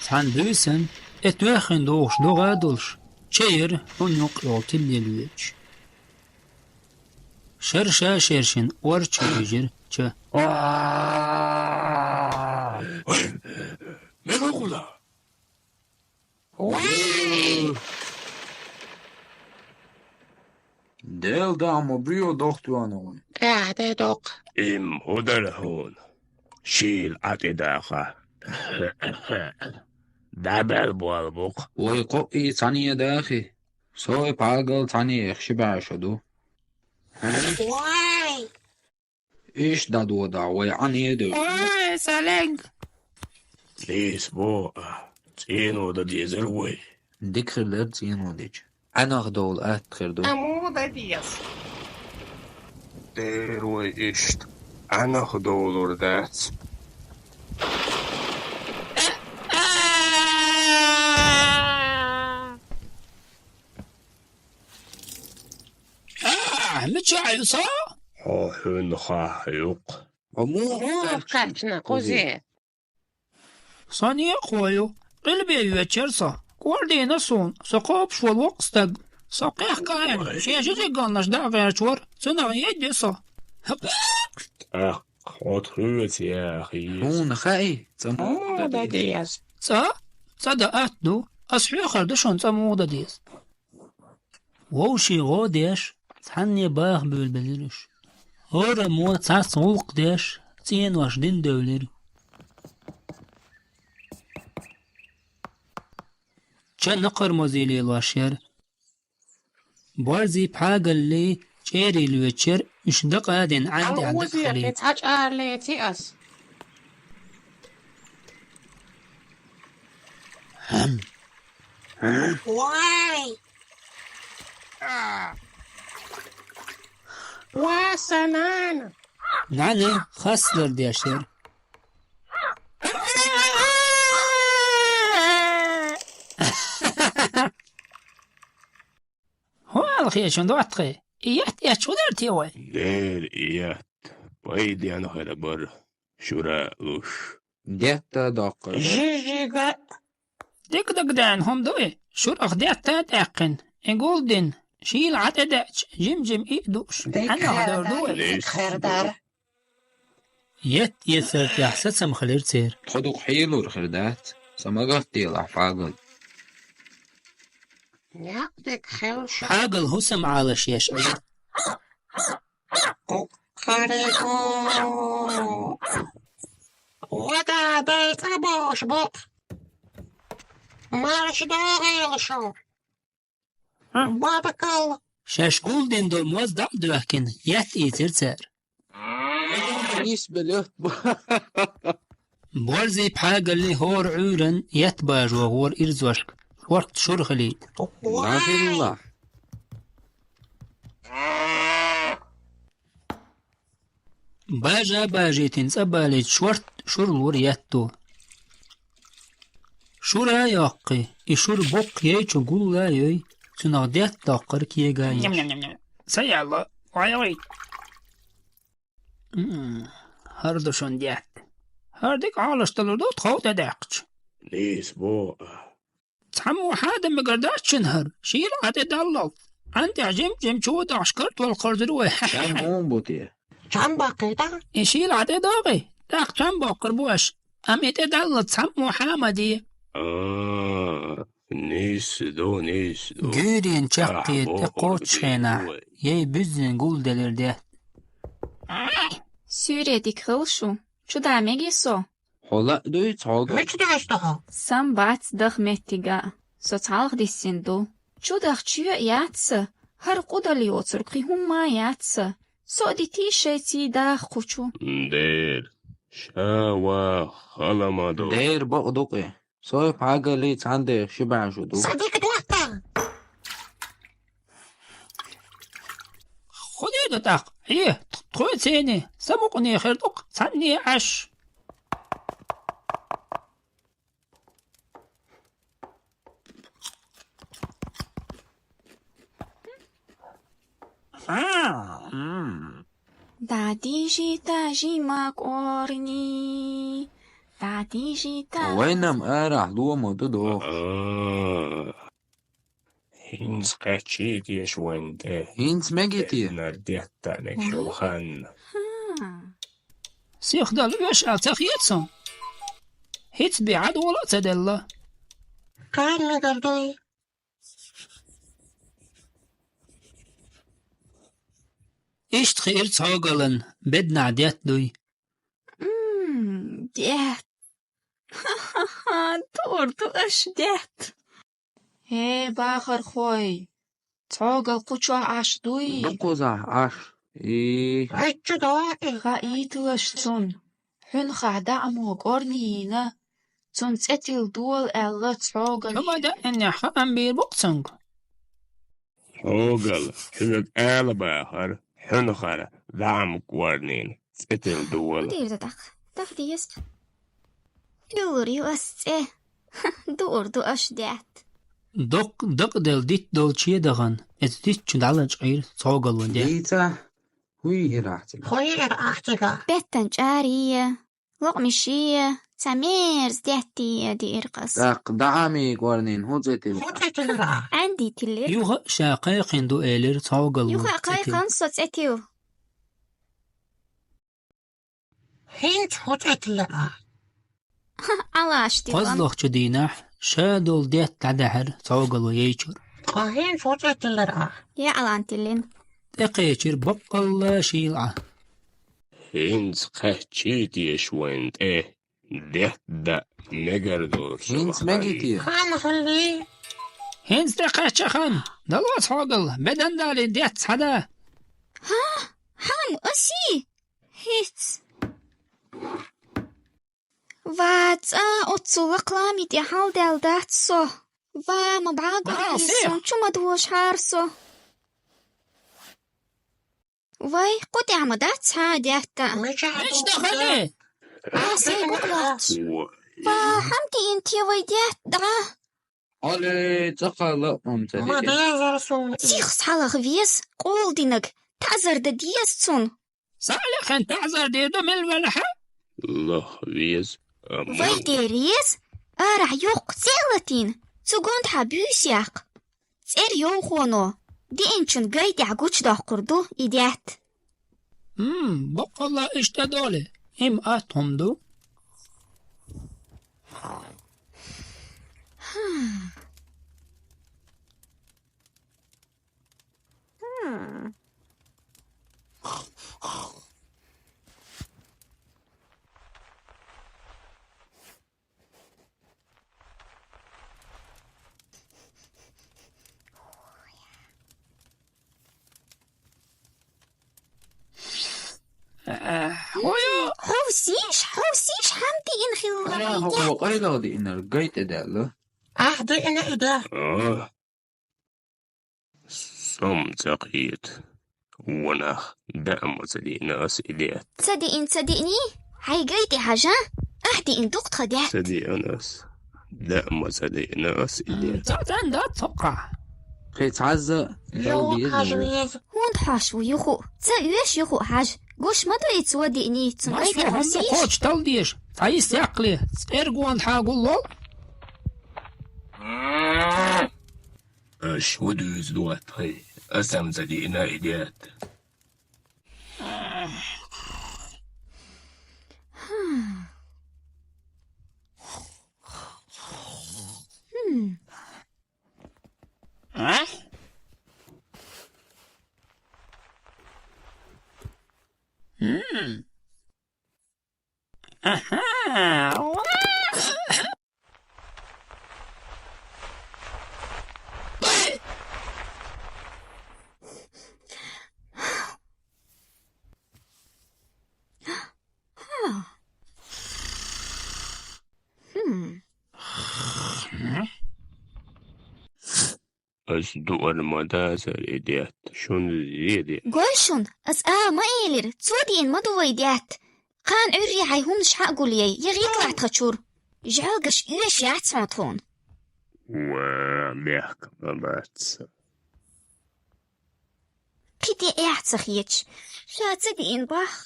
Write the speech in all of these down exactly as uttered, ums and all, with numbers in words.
Цхьан буьйсанна, э, тоьххьана догӀуш догӀа а долуш, ча яра хӀун юккъе йолу тилла лелавеча. Шар ша шершина ор чу хьуьжира ча. Мегахула! Дела, даха ма буьйо дохтоьхна вайн. ТӀаьхьа де доккха. Им хӀун дара хьуна? Шийла Ӏа тӀе даха. ДӀабаьлла болу бу-кх. Вай кхоъ а цхьаьна дахи? Со а, Пагал а цхьаьна яхь ши бӀе шо ду. Вай! Иштта дӀадодахь вай Ӏане а девлла. Ой, сан лег! Нийса боху, цӀено дан дезара вай. Дика хир дара цӀено дича. Ӏаьнах довла атта хир ду. Ӏа муха дан деза? Дера вай иштта Ӏаьнах довлур дац. А, мичахь ю со? Хьо хьуьнхахь ю-кх. Хьо муха кхаьчна, кхузий? Со некъахо ю. Къилбе йоьдуш яра со. КӀордийна суна, со кхобуш волу воккха стаг. Со кхехкайна, шен жижиг галнаш даа гӀерташ вара. Цунах едда ю со. ТӀаккха хьо тхоьца яхийта. Хьуна хаьий, цӀа муха дан деза? ЦӀа? ЦӀа дан атта ду. Ас хьоьхур ду шуна цӀа муха дан деза. Вовшийн гӀо деш, цхьанне баха буьйлабелира уьш. ХӀораммо цхьацца гӀуллакх деш, цӀенош дина девлира. Ча накхармазий лелош яра. Борзий, Пхьагаллий чӀерий лоьцуш яра, уьш дакъа а дина Ӏаьнна тӀехь дакъа хилийта. Цхьа чӀара леций ас? Вай! Ва, сан нана! Нана хастар деш яра. ХӀун аьлла хета шуна, доттагӀий? И етт эцча хӀун дара те вай? Дера и етт пайденна хир бара, шура а луш. Детта доккхур дара. Жижига. Дика дагадаьнна хӀума ду и, шурах детта а тӀаьккхина, и гулдина, шийла Ӏа тӀедеъча, жим-жим и а дууш, Ӏаьнах довр ду вай. Дика хир дара. Етт эцар тӀехь сацам хилира церан. Тхо дукха хьелур хир дац, сан магатделахь, Пагал. Некъ дика хила шу. Пагал хӀусам Ӏалаш еш ара. Кукареку! Вада дай цӀа бохуш бу-кх. Марша догӀийла шу. Баркалла. Шаьш гулдина долу моз дӀа а доьхкина, етт ийцира цара. Борзий, Пхьагаллий хӀора Ӏуьйранна етт бажо гӀора ирзошка, шортта шура хилийта. Нахилла. Бажа бажийтина цӀа балийта шортта шура лора етто. Шура а йоккхий, и шура боккха яй чу гулла а йой, цунах детта доккхура кега а еш. Ням-ням-ням-ням. Ца яьлла, вай-вай. М, хӀара ду шуна детта. ХӀара дика Ӏалашдалур ду тхов тӀедаьккхича. Нийса боху. Цхьаммо хьада мегар дац шуна хӀара, шийла Ӏа тӀедаллалц. Ӏан тӀехь жим-жим чу дахьаш картол кхарзира вай. Чам хӀун бу те? Чам баккхий тӀаккха? И шийла Ӏа тӀедогӀий, тӀаккха чам боккхур бу аша. Амма и тӀедаллалц цхьаммо хьа ма де. А, нийса ду, нийса ду. Гуьйренан чаккхе тӀе кхоччуш хенахь, яй буьззина гулделира де. Суьйре дика хила шу, чу да мегий со? Хьо лаа дуй цхьога? Мича деш ду хьо? Сан бац даха меттиг а, со цхьалха диссина ду. Чу дахча йоьа яц сан, хӀара къудал йоцург кхин хӀумма а яц сан. Со а дитий шайций даха кху чу. Дера, ша ваха хала ма ду. Дера бакъ ду-кх и. Со а Пхьагаллий цхьаьна деха ши бӀе шу ду. Сан дика доттагӀа! ХӀун дийр ду тӀаккха? Хье, тхоьцений, сан мукъане хир ду-кх цхьанне Ӏаш. М. Да дижи, дажи макъорни. Вайна-м арахь ломо ду дохуш. ХӀинца кхаьччий теша вайн тӀе? ХӀинца мегий те? Беднара деттаниг шул ханна. Сихдала оьшал ца хета со. ХӀинца бен Ӏадвала а ца делла. Кхана мегар дуй? Иштта хиира цхьогалан беднахь детта дуй. М, детта. Ха-ха-ха, дуур ду аша детта. Хе, бахархой, цхьогал кху чохь Ӏаш дуй? Дукхузахь Ӏаш. И. Хьаьчча дай. Хаийталаш цунна. Хьуьнхахь даӀамо кӀорни йийна, цунна цӀе тилла дола аьлла цхьогал. Шу ма даьӀинехь хаам бийр бу-кх цуьнга. Цхьогал, хьоьга ала бахара, хьуьнхара даӀам кӀорнийна цӀе тилла дола. Дийр дан тӀаккха. Даха деза. Дуьллур ю ас цӀе. Дуур ду аша детта. Доккха дакъаделла дитт долчу дахана, эцу диттачу дӀалачкъийра цхьогало де. Дийца, хӀуй хӀирахь цига. ХӀуй хӀирахь цига. Беттан чӀарий, локъмаший, цхьа мерза деттий диира ас. ТӀаккха даӀамий кӀорнийна хӀун цӀе тилира? ХӀун цӀе тилира? Ӏаьндий тиллира. Юха а ша кхайкхина ду элира цхьогало. Юха а кхайкхина со цӀе тилла. ХӀинца хӀун цӀе тиллира? Ӏалаш тиллина. КхозлагӀчу дийнахь ша долу детта дӀадаьхьира цхьогало яйчуьра. Ткъа хӀинца хӀун цӀе тиллира? Я Ӏалан тиллина. ТӀекхечира баккъалла шийла Ӏа. ХӀинца кхаьччий теша вайн тӀе? Детта даа мегар долуш. ХӀинца мегий те? Хан хилли. ХӀинца тӀекхаьчча хан. Дало цхьогал, бедан далий детта схьада. Ха? Хьан, асий? ХӀинца. Ва, цӀа оццул лакхламий тӀе хьалдаьлла дац со. Ва, ма бӀагӀо со, чу ма дожахьара со. Вай, кху тӀехь ма дац хьан а детта? Мичахь ду хӀара? Аса бу лац. Ва, хьан тӀеийна те вай детта дӀа? Али, цӀа кхалла а ма ца дезара суна. Сих схьалаха веза, къола динарг, таӀзар дан деза цунна. Салихин таӀзар дийр ду мила велахь а? Лаха веза, амма. Вай де реза, арахь йоккха цӀе а латийна, цу гондахьа буьйса яккха. ЦӀера йовхоно, диъначун гай тӀехь гучудоккхур ду и детта. М, баккъалла иштта доле, им атта хӀума ду. Хьовсийша, хьовсийша, хьан диъна хилла. Къайла хӀокхо къайлагӀа диънарг гай тӀе даьлла. Ахь диъна и де. Со-м ца кхета. Ванах, даа ма ца диъна ас и детта. Ца диъна, ца диъний? Хьайн гай тӀе хьажа, ахь диъна ду-кх тхан детта. Ца диъна ас. Даа ма ца диъна ас и детта. Ца цӀена дац хӀокхахь. Кхин цхьазза дала деза. ХӀунда хьош ву юха? Ца оьшу юха хьажа. Гуш ма ду и цо диъний, цунна гай тӀе хьовсийша. Кхочуш талла деза. Цхьа йист яккхале, цӀергонахьа гуллол. Аш хӀун дуьйцу ду тхайн? Аса-м ца диъна и детта. Ас дуур ма дацара и детта, шуна зеде. Гой шуна, ас ала ма элира, цо диъна ма ду вай детта. Кхана Ӏуьйрре хьайн хӀуманаш хьа а гулъяй, я гӀитлахь тхан чуьра. ЖӀогаш оьшуш яц хьуна тхуна. Ва, бехк ма бац. Кхин тӀе эхь ца хеташ, ша ца диъна боху.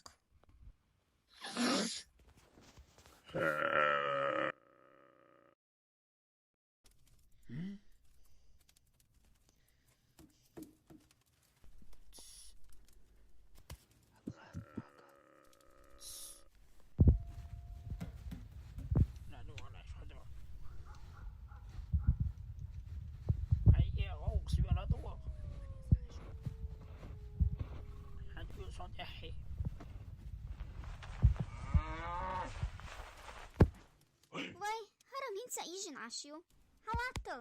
Вай, хӀара минца ижин ашив? Хьалатта.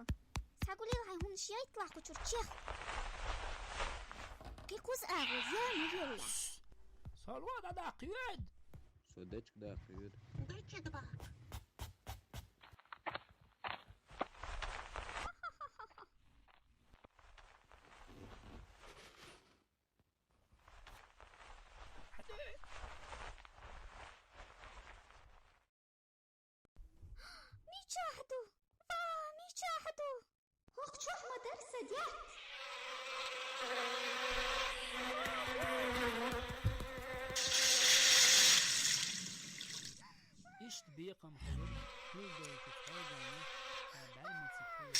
Сагулил хай хун шияйт лаху чурчех. Ки куз агу, я мугелла. Салва да да кюд. Содечк да кюд. Дече да бак. Мичахду! Ва, мичахду! Хохчох мадар садят! Ишт бекъам хъулур, хъулдайки хъайгана, а бармаци хъулур.